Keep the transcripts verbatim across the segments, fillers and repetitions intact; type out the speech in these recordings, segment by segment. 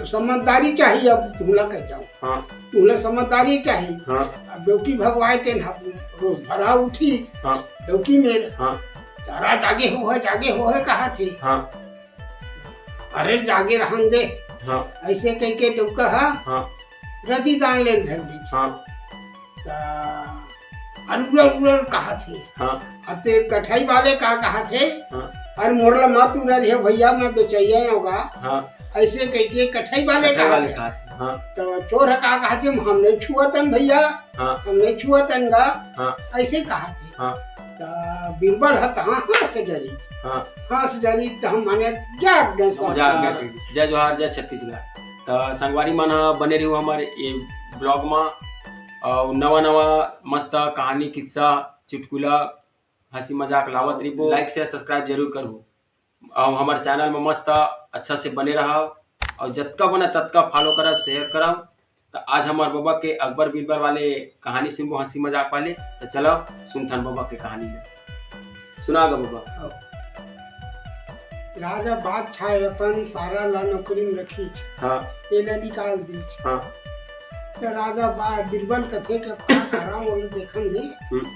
समझदारी चाहिए, अब तुमला कह जाऊँ। हाँ। तुमला समझदारी चाहिए। हाँ। अब डौकी भगवाए तेन ह रोज भरा उठी। हाँ। डौकी मेर। हाँ। तारा जागे हो है, जागे हो है कहा थे। हाँ। अरे जागे रहन दे। हाँ। ऐसे कह के डौका हा। हाँ। रदी दान लेन धर दी। हाँ। ता अरुरर उरर कहा थे। हाँ। अते कठई वाले का कहा थे। हाँ। अरे मोरला मत उरर हे भैया, मैं बेचैया होगा। हाँ। ऐसे कह के कठई वाले कठई कहा वाले थे। कहा थे। हाँ। तो चोर ह का कहा थे, हम नहीं छुअतन भैया। हाँ। हम नहीं छुअतन गा। हाँ। ऐसे कहा थे। हाँ। तो बीरबल ह तहाँ हंस डरी। हाँ। हंस डरी तो हम माने जाग गए सब जाग सारा। गए। जय जोहार, जय छत्तीसगढ़। तो संगवारी मन ह बने रहियो हमारे ये ब्लॉग में। और नवा नवा मस्त कहानी, किस्सा, चुटकुला, हंसी मजाक लावत रहिबो। लाइक से सब्सक्राइब जरूर करू। और हमारे चैनल में मस्त अच्छा से बने रहा। और जतका बना ततका फॉलो करा, शेयर करा। तो आज हमार बाबा के अकबर बीरबल वाले कहानी सुनबो, हंसी मजाक वाले। तो चलो सुनथन बाबा के कहानी में। सुना गा बाबा। राजा बादशाह अपन सारा ला नौकरी में रखी। हाँ। तेला निकाल दी। हाँ। तो राजा बा-, बीरबल कथे के का करा, वो देखन दे। हम्म।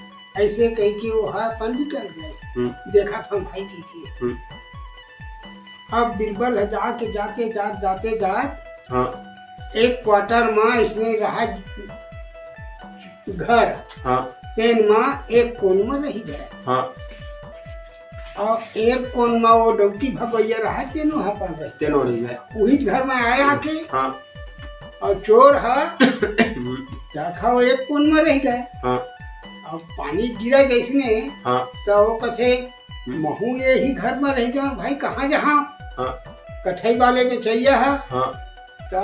ऐसे कह के वो ह अपन निकल गए। हम्म। देखा था भाई की, की। हम्म। अब बीरबल ह जाके, जाते जात, जाते जात, हाँ। एक क्वार्टर में इसने रहा घर। हाँ। तेन में एक कोन में रह गए। हाँ। और एक कोन में वो डौकी भगवैया रहा, तेनो अपन रहे। तेनो रह गए। वही घर में आया के। हाँ। और चोर ह हम्म। देखा वो एक कोन में रह गए। हाँ। अब पानी गिरा जैसने, हाँ। तो वो कथे, हम्म। महू यही घर में रह गया भाई, कहाँ जहाँ हाँ। कठई वाले में चाहिए है। हाँ। तो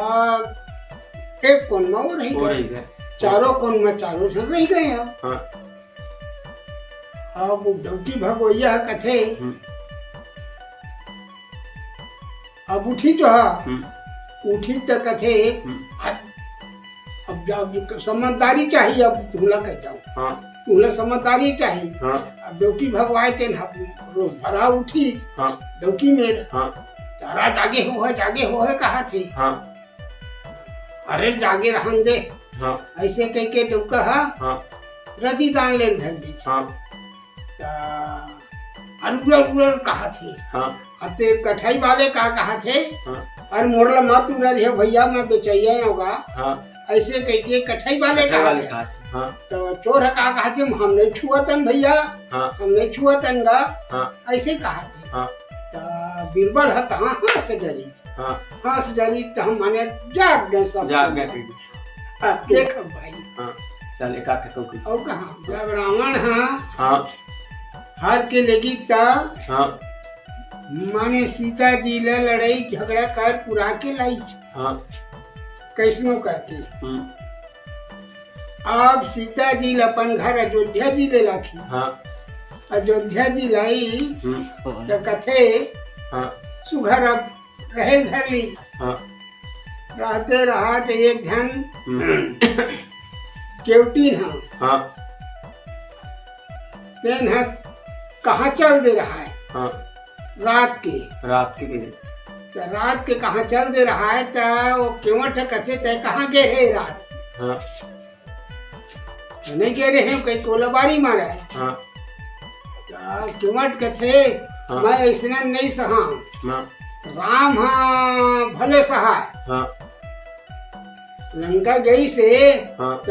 एक कोन में वो रह वो गए। रह गए। चारों कोन में चारों झन रह गए अब। हाँ। अब डौकी भगवैया कथे, हम्म। अब उठी तो हा। हम्म। उठी तो कथे, हम्म। अब, अब जाओ, ये तो समझदारी चाहिए, अब तुमला कह जाऊँ। हाँ। तुमला समझदारी चाहिए। हाँ। अब डौकी भगवाए तेन ह रोज भरा उठी। हाँ। डौकी मेर। हाँ। तारा जागे हो है, जागे हो है कहा थे। हाँ। अरे जागे रहन दे। हाँ। ऐसे कह के डौका हा। हाँ। रदी दान लेन धर दी। हाँ। ता अरुरर उरर कहा थे। हाँ। अते कठई वाले का कहा थे। हाँ। अरे मोरला मत उरर हे भैया, मैं बेचैया होगा। हाँ। ऐसे कह के कठई वाले कठई कहा वाले थे। कहा थे। हाँ। तो चोर ह का कहा थे, हम नहीं छुअतन भैया। हाँ। हम नहीं छुअतन गा। हाँ। ऐसे कहा थे। हाँ। तो बीरबल ह तहाँ हंस डरी। हाँ। हंस डरी तो हम माने जाग गए सब। जाग गए। अब देख भाई। हाँ। चल एक आध ठो कुछ। और कहाँ? जब रावण ह हाँ। हर के लेगी त हाँ। माने सीता जी ले लड़ाई झगड़ा कर पुरा के लाई। हाँ। कैसनो करके। हम्म। अब सीता जी ल अपन घर अयोध्या जी ले लाखी। हाँ। अयोध्या जी लाई हम्म। तो कथे हाँ। सुघर अब रहे धर ली। हाँ। रहते रहा तो एक झन हम्म। केवटी न हाँ। तेन ह कहाँ चल दे रहा है। हाँ। रात के। रात के भी। तो रात के कहाँ चल दे रहा है, तो वो केवट ह कथे, "तै कहाँ गे हे रात?" हाँ। "नहीं गे रहे हूँ, कहीं कोलाबारी मारा है।" हाँ। तो केवट कथे, हाँ। "मैं ऐसना नहीं सहा। हाँ। राम हा भले सहाय।" हाँ। लंका गई से हाँ। त,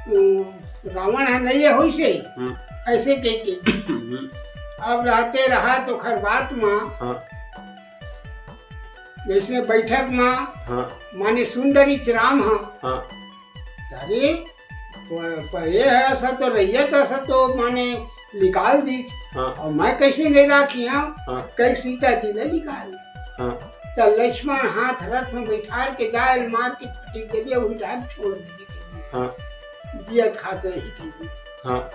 उम, रावण ह नहीं होई से, हम्म। ऐसे कह के। हम्म। अब रहते रहा तो खर बात मा, हाँ। जैसे बैठक मा, हाँ। माने सुन डरी थे राम ह। हाँ। अरे, प-, प-, ये है, ऐसा तो रहिए तो, ऐसा तो माने निकाल दी। हाँ। और मैं कैसे नहीं राखी हूँ, हाँ। कई सीता जी ने निकाल दी। हाँ। तो लक्ष्मण हाथ रथ में बैठा के जाए मार के फटी देवे, वही डाल छोड़ देवे। हाँ। जियत खात रही थी। हाँ।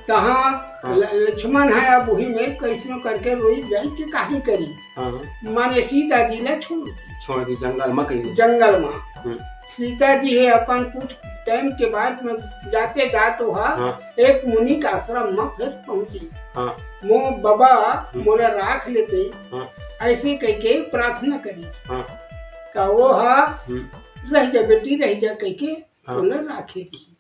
तहाँ हाँ। ल-, लक्ष्मण है, अब वही में कैसनो करके रोई जाई कि काहे करी। हाँ। माने सीता जी ने छोड़ दी। छोड़ दी जंगल में कहीं। जंगल में। हम्म। सीता जी है अपन कुछ टाइम के बाद में जाते जात वह हाँ। एक मुनि के आश्रम में फिर पहुंची। हाँ। मो बाबा हम्म। मोला राख लेते। हाँ। ऐसे कहिके प्रार्थना करिस। हाँ। त वो ह हम्म। रहि जा बेटी, रहि जा कहिके हाँ। ओला राखे रहिस।